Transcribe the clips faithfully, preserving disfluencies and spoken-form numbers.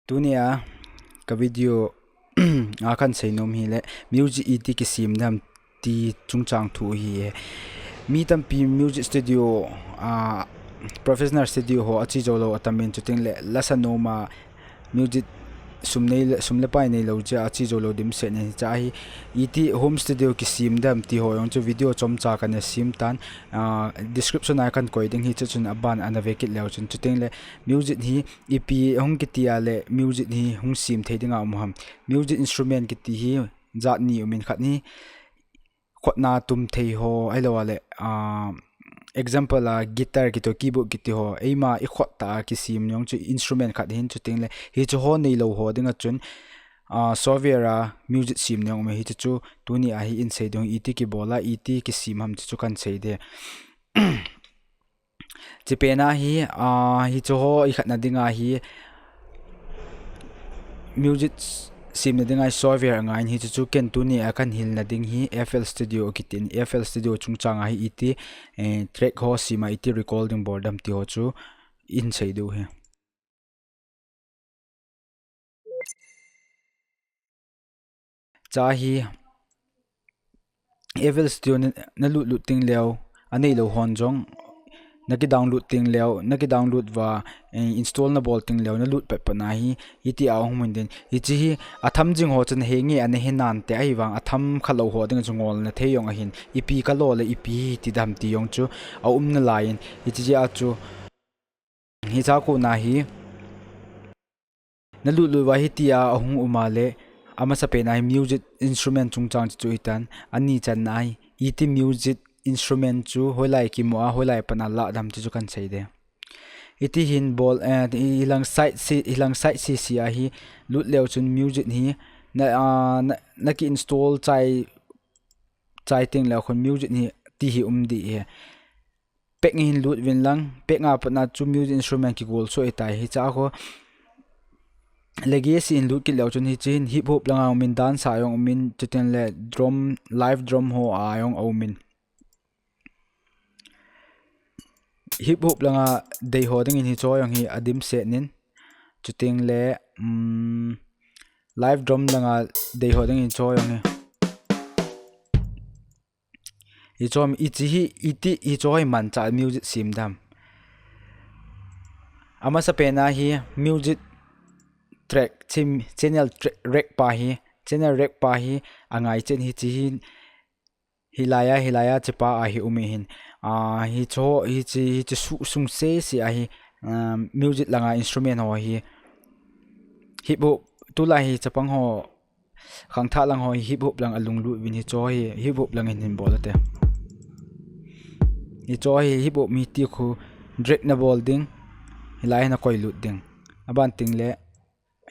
Tunia ka video a kan seinom hi le music iti kisem dem ti chungchang thu hi e. Mi tampi music studio, a, professional studio ho ache jou lou atam in, chuteng le lasa nom a music sum nei le, sum le pai neilou jeh a ache jou lou dimset in, hiche hi iti home studio kisem dem ti ho jong chu video chomcha kana sem tan, a, description a kan koi ding hi, chuchun aban ana ve kit leu chun, chuteng le music hi ipi hung kiti a le music hi hung sem thei dinga um ham. Music instrument kiti hi jat ni um in, khat hi khotna tum thei ho, ahilou a le, a, example a guitar kiti ho, keyboard kiti ho, eima i khot tah a kisem jong chu instrument khat hin, chuteng le hiche ho neilou ho dinga chun, a, software a music sem jong um e, hiche chu tunia hi in sei ding, iti kibol a, iti kisem ham chu chu kan sei de. Chupet na hi, a, hiche ho i khatna dinga hi music semna dinga hi software angai in, hiche chu ken tunia kan hilna ding hi F L Studio kiti in, F L Studio chungchang a hi iti, eh, track ho sem a iti recording bol dem ti ho chu in sei diu hi. Cha hi F L Studio na, na lut lut teng leu, aneilou hon jong na ki download teng leu, na ki download uva, eh, install na bol teng leu, na lut pet pet na hi, hiti a hung um in din. Hiche hi atham jing ho chun henge ana he nante, ahivang atham khalou ho ding chu ngolna thei jong ahin, ipi kalo le ipi hi ti dem ti jong chu aum nalai in, hiche jeh a chu Hiche a kona hi na lut lut uva hitia ahung um a le, amasapen a hi music instrument chungchang chu chu hitan, ani channa hi iti music instrument chu hoilai kimu a, hoilai pat a lah dem ti chu kan sei de. Iti hin bol, eh, hilang side se, hilang side sese a hi lut leu chun music hi na, ah, na, na ki install chai, chai teng leu khun music hi ti hi um ding ahi. Pack in lut uvin lang, pack a pat a chu music instrument kigol soh ahitai. Hiche a khu legacy in lut kit leu chun hiche hin hip hop langa um in, dance a jong um in, chuteng le drum, live drum ho a jong aum in. Hip hop langa dei ho dingin hiche ho jong hi adimset in, chuteng le, um, live drum langa dei ho dingin hiche ho jong hi. Hiche ho, hiche hi, iti, hiche ho hi manchah music sem dem. Amasapen a hi music track, chim, channel tra-, rack pa hi, channel rack pa hi angai chen, hiche hi, hilai a, hilai a, hiche pa a hi um ahin. Ah, hiche ho, hiche, hiche su-, sung sese a hi, um, music langa instrument ho hi, hip hop, tulai hi chapang ho, khangthah lang ho hi hip hop lang a lunglut uvin, hiche ho hi hip hop lang in hin bol ute. Hiche ho hi hip hop mi ti khu drag na bol ding, hilai a na koi lut ding. Aban teng le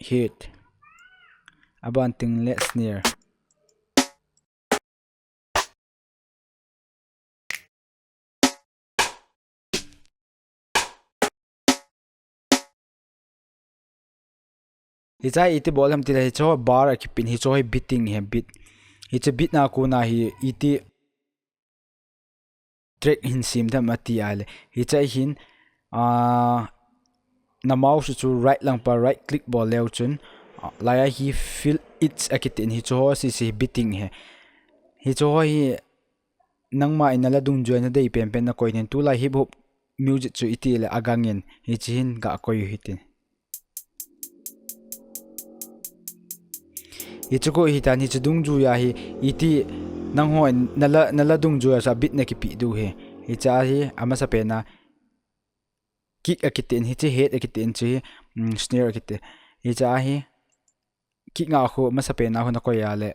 hit. Aban teng le snare. Hiche hi iti bol ham tile, hiche ho bar a kipin, hiche ho hi beating ahi, beat. Hiche beat na kona hi iti track hin sem dem ati a le. Hiche hin, ah, na mouse chu right lang pa right click bol leu chun, ah, lai a hi fill edge akiti in, hiche ho sese hi beating ahi. Hiche ho hi nangma in na la dungjui a na dei penpen na koi in, tulai hip hop music chu iti le agang in, hiche hin ga koi u hitin. Hiche khu hitan, hiche dungjui a hi, iti nangho in na la, na la dungjui a chu a beat na kipe diu ahi. Hiche a hi amasapen a kick akiti in, hiche head akiti in, hiche hi, mm, snare akiti. Hiche a hi kick nga khu amasapen a khu na koi a le.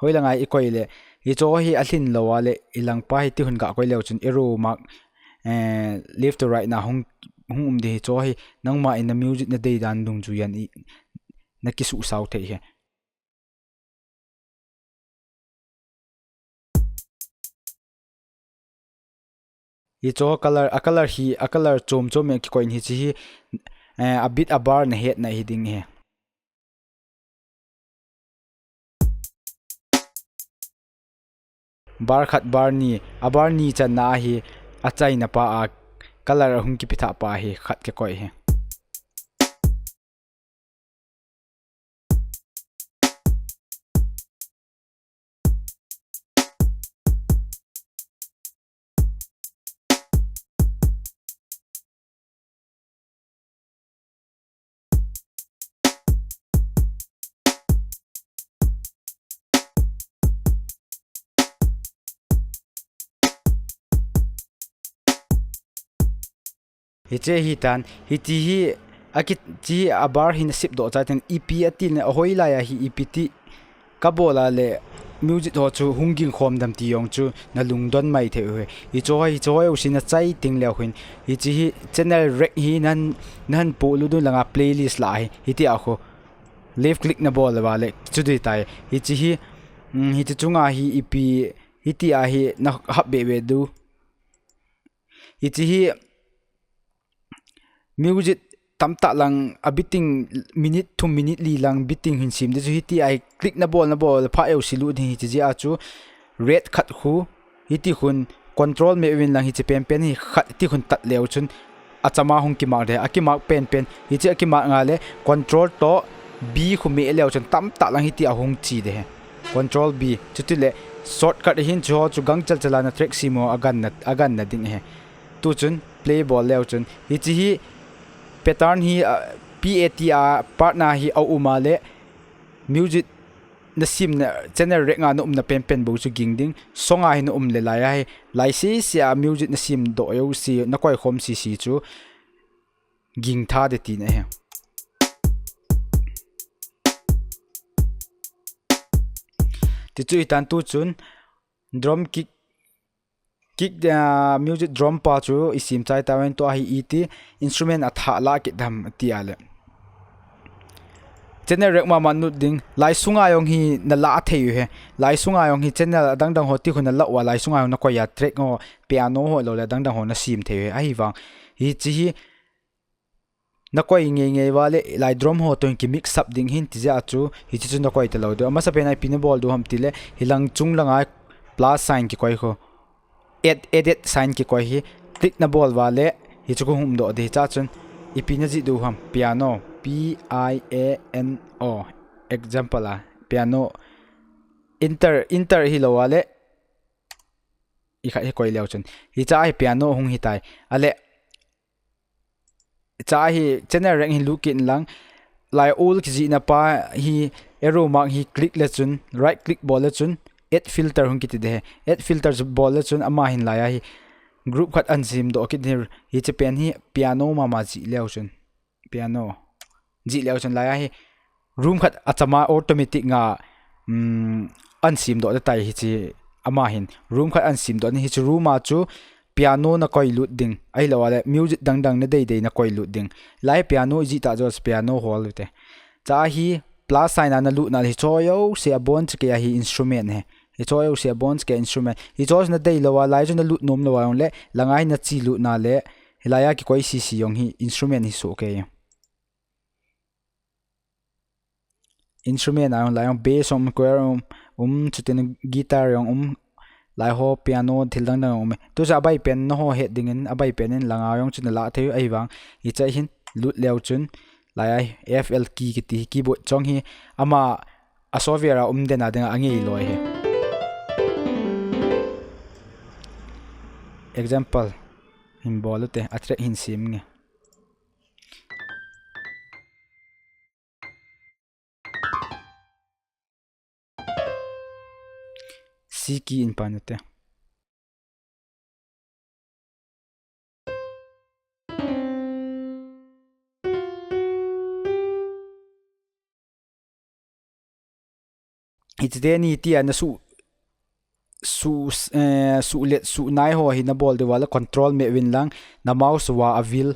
Hoilanga i koi le, hiche ho hi alhin lou a le, hilang pa hi ti khun ga koi leu chun arrow mark, eh, left to right na hung, hung um ding, hiche ho hi nangma in na music na dei dan dungjui a i, na kisuhsao thei ahi. Hiche ho color, a color hi, a color chom chom in kikoi in, hiche hi, eh, a beat a bar na hetna hi ding ahi. Bar khat, bar ni, a bar ni channa ahi, achaina pa a color ahung kipe thah pa hi khat kikoi ahi. Hiche hi tan, hiti hi, aki, chi hi a bar hi na sip doh chai tan, ipi ati na, ahoi lai a hi ipi ti, ka bol a le, music ho chu hung ging khom dem ti jong chu, na lungdon mai thei u hi. Hicho hi, hicho hi u si na chai ting leu hin. Hichi hi, channel rec hi nan, nan pu lu dun langa playlist la hi, hiti a khu. Left click na bol le va le, chu di tai. Hichi hi, mm, hichi chunga hi ipi, hiti a hi, na hap be be du. Hichi hi, music tamtah lang a beating minute, thum minute li lang beating hin sim de chu hiti a hi click na bol na bol pha eu si lut hi hichi a chu red khat khu hiti khun control me win lang hichi pen pen hi khat ti khun tat leu chun a chama hung kimak de a kimak pen pen hichi a kimak nga le control to B khu me leu chun tamtah lang hiti a hung chi de he control B chuti le shortcut hin chu ho chu gang chal chala na track sim ho a gan na a gan na ding he. Tu chun play bol leu chun. Hichi hi pattern hi, ah, P A T R part na hi a um a le music na sim na channel rec nga na um na pen pen bo chu ging ding. Song a hi na um le lai a hi. Lai si si a music na sim doh eu si na koi khom si si chu ging tha de ti na he. Ti chu i tan tu chun drum kick kick, ah, music drum pa chu i sim chai ta ven tua hi iti instrument a tha la kit dam ti a le. Channel rec ma ma nut ding lai sunga jong hi na la thei u he. Lai sunga jong hi channel adang dang ho ti khu na la wa lai sunga jong na koi a track ho piano ho lo le adang dang ho na sim thei u he. Ahi vang hichi hi na koi ngei ngei va le lai drum ho to hin ki mix up ding hin ti ja chu hichi chu na koi ta lo de. Amasa pen a ipi na bol du ham ti le hi lang chung langa plus sign ki koi khu. Add, edit sign ki koi hi click na bol va le hichi khu hum doh de cha chun ipi na ji du ham piano P I A N O example a piano enter enter hi lo va le i khat hi koi leu chun hicha hi piano hung hi tai a le Cha hi channel rec hi lut kit lang. Lai all kijih na pa hi arrow mark hi click le chun, right click bol le chun, add filter hung kiti de he. Add filter chu bol le chun ama hin lai a hi group khat an sim doh kit hi, hiche pen hi piano mama jih leu chun. Piano. Jih leu chun lai a hi room khat a chama automatic nga, um, an sim doh ta tai hiche ama hin. Room khat an sim doh ni hiche room a chu piano na koi lut ding. Ahilou a le music dang dang na dei dei na koi lut ding. Lai piano i jih ta jo piano hol u te. Cha hi plus sign a na lut na le hicho jouse a bon cheke a hi instrument he. Hicho jouse a bon cheke instrument. Hicho na dei lou a lai chu na lut nom lou a jong le langa hi na chi lut na le hilai a kikoi sisi jong hi instrument hi soh kei. Instrument a jong lai jong bass um, choir um, um, chutin guitar jong um, lai ho piano thil dang dang um. Tu sa a bai pen na ho het ding in, a bai pen in langa jong chun la thei u ahi vang. Hiche hin lut leu chun lai a F L key kiti keyboard chong hi ama a software a um den a ding a ngei loi hi. Example hin bol u te, a track hin sim nge. C key in pan u te. Hiche teni tia na su, su, eh, su let su nai ho hi na bol diu a le control me vin lang na mouse uva a vil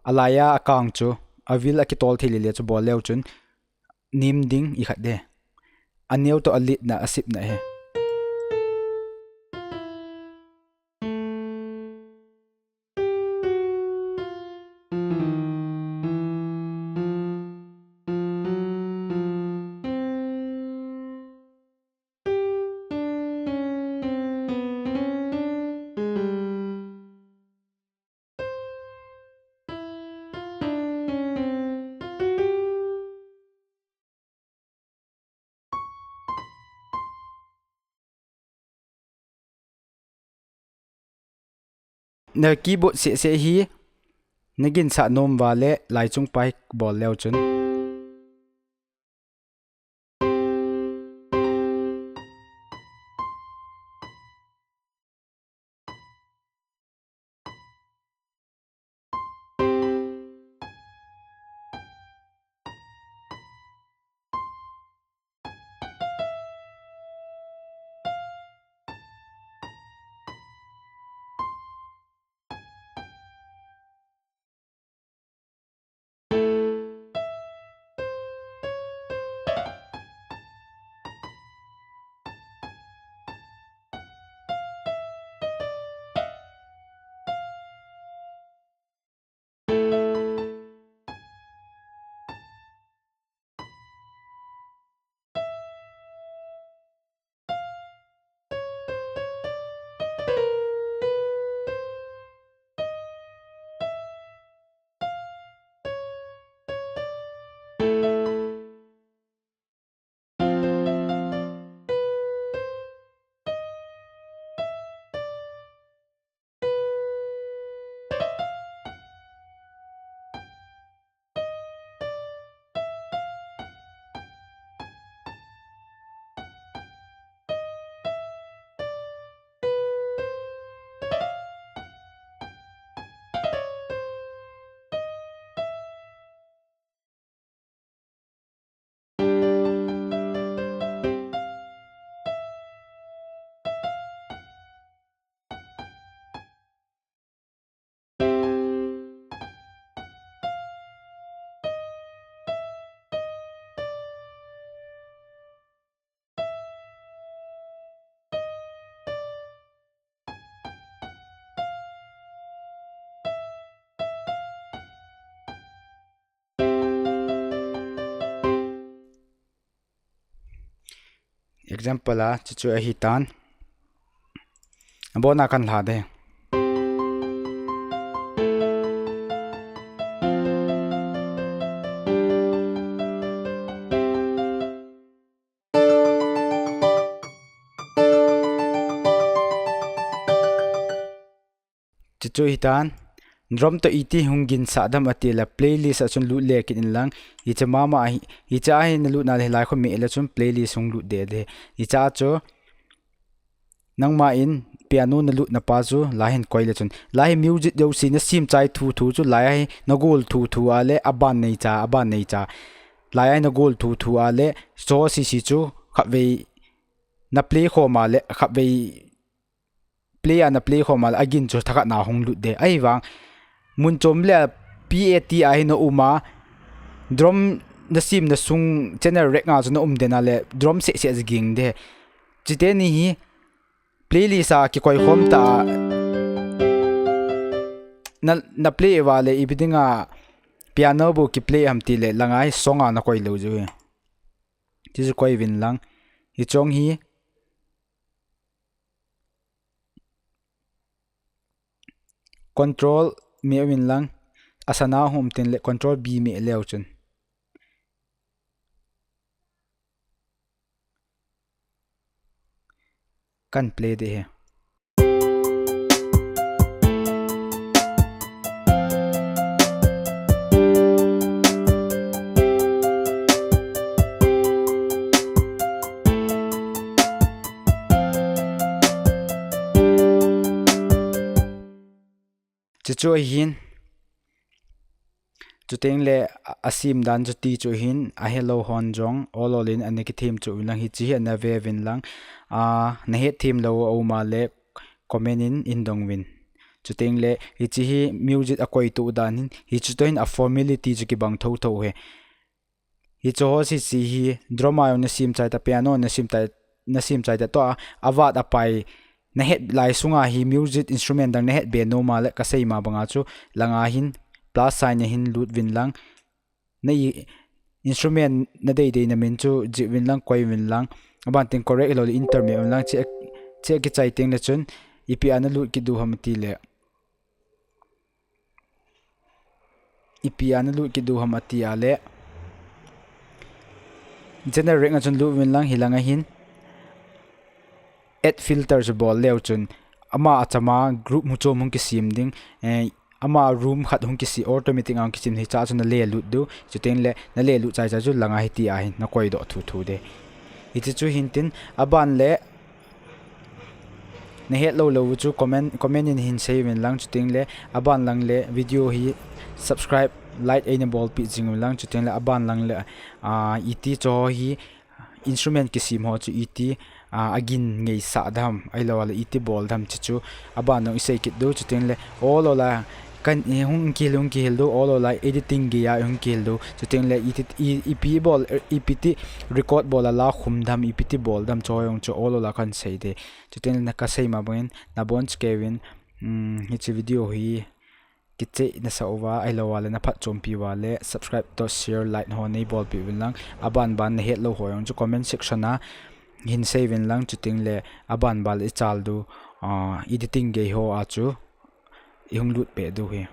a lai a a kang chu a vil a kitol thei le le chu bol leu chun nim ding i khat de. A neo to a lit na a sip na he. Na keyboard seh seh hi na ginsah nom uva le lai chung pa hi bol leu chun. Example a, chuchu ahi tan. Abona kan la de. Chuchu hitan, drum toh iti hung ginsah dem ati le playlist a chun lut le kit in lang. Hiche mama hi, hiche ahi na lut na le lai kho me le chun playlist hung lut de de. Hicha chu nangma in piano na lut na pa chu lai hin koi le chun. Lai hi music jouse na sim chai thu thu chu lai ahi na gol thu thu a le aban nei cha, aban nei cha. Lai ahi na gol thu thu a le so si si chu khatvei na play khom a le khatvei play a na play khom a le agin chu thakhat na hung lut de. Ahivang mun chom le P A T a hi na um a drum na sim na sung channel rack nga chu na um de na le drum se se ging de. Chite ni hi playlist a kikoi khom ta na, na play va le ipi dinga piano bu ki play ham ti le langa hi song a na koi lo ju hi. Ti chu koi vin lang. Hichong hi control me vin lang. Asana hom tin le control B me leu chun. Kan play de he. Chuchu ahin. Chuteng le a, asim dan chu ti chu hin, ahelou hon jong, ol ol in ana kithem chu vin lang hiche hi ana ve vin lang. A, na het them lou a um a le comment in hin dong vin. Chuteng le hiche hi music a koi tu dan hin, hichu toh hin a formality chu kibang tho tho he. Hichu ho si si hi drum a jong na sim chai ta, piano na sim chai, na sim chai ta toh a, avat apai na het lai sunga hi music instrument dang na het be nom a le ka sei ma banga chu langa hin plus sign a hin lut vin lang. Na i instrument na dei dei na min chu jih vin lang, koi vin lang. Aban tin correct lo le enter me vin lang. Che, che kichai teng le chun ipi a na lut kit diu ham ti le. Ipi a na lut kit diu ham ati a le. Generate nga chun lut vin lang hi lang ahin. Add filter chu bol leu chun. Ama achama group mu chom hung kisim ding. Eh, ama room khat hung kisi automatic a hung kisim hicha chu na le lut diu. Chuteng le na le lut chai chai chu langa hiti a hin na koi doh thu thu de. Hiche chu hin tin aban le na het lou lou chu comment, comment in hin sei vin lang chuteng le aban lang le video hi subscribe, like eina bolpi jing vin lang chuteng le aban lang le, a, iti chu ho hi instrument kisim ho chu iti, a, agin ngeisah dam ahilou le iti bol dam chu chu aban nung i sei kit diu chuteng le ol ol a kan i hung kihil, hung kihil diu, ol ol a editing gei a hung kihil diu. Chuteng le i ti, i, ipi bol, ipi ti record bol a la khum dam, ipi ti bol dam chu jong chu ol ol a kan sei de. Chuteng le na ka sei ma bangin na bon chkevin, um, hiche video hi kicheh na sa uva, ahilou le na phatchompi uva le subscribe toh share, like ho nei bolpi vin lang. Aban ban na het lou ho jong chu comment section a hin sei vin lang chuteng le aban ban le i chal diu, ah, editing gei ho a chu i hung lut peh diu hi.